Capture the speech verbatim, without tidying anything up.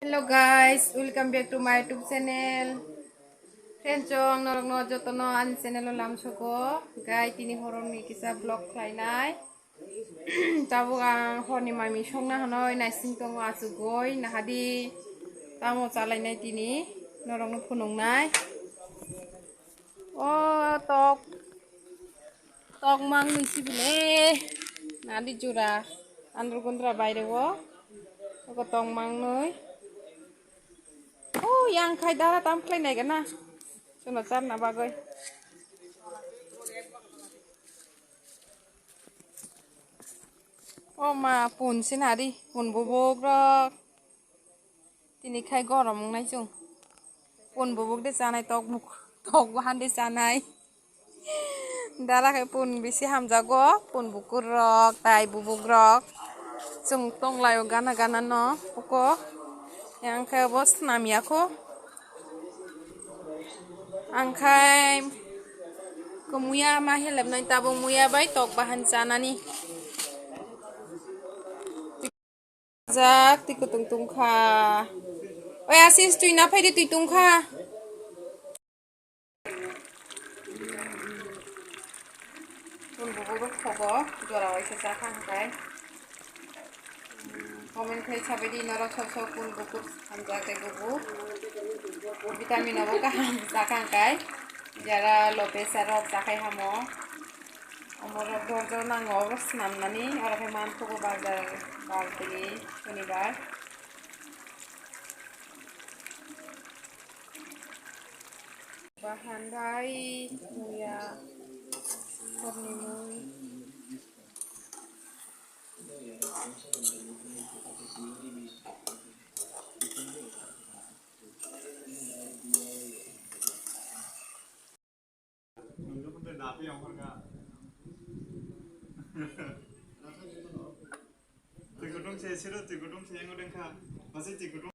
Hello guys, welcome back to my YouTube channel. Friends, chong norokno jotono ani channel o lamsogo. Gai tini horoni kisa vlog khlainai. Tabuk ang horni mami songna hanoi naising tongo achugoi nahadi. Tamo chalainai tini norokno phunuknai. O tok. Tokmang nwi sibile nadi jura andro gundra baire o. Oko tokmang nwi. O yang khai dara tam khlai nai gana. Suno charna bagoi. O ma pun sinari pun bubuk rok. Tini khai gorom wngnai chwng. Pun bubuk de chanai tok buk-, tok bahan de chanai. Dara khai pun bisi hamjago, pun bukur rok, tai bubuk rok. Chwng tonglaio gana gana no, uko. Yang khai bo swnam ya kho. Ang khai kumuya ma helep nai tabo muya bai tok bahan chanani. Jak, twi kutung tungkha. Oi, Asis, twi na phaidi, twi tungkha. Pun bubu rok thogo, jora waisa chakha hwnkhe. Comment khai sabaidi norok sok sok pun bubu hamjak tei bubu. Vitamin obo kaham chakha hwnkhe. Jara low pressure rok chakhai hamo. Omorok dorjo nango, obo swnamnani, oro khe manthogo bazar, bar tini, sonibar. Bahandai, muya, horni mui. Twi kutung se siro, twi kutung se yango dengkha. Basi twi kutung.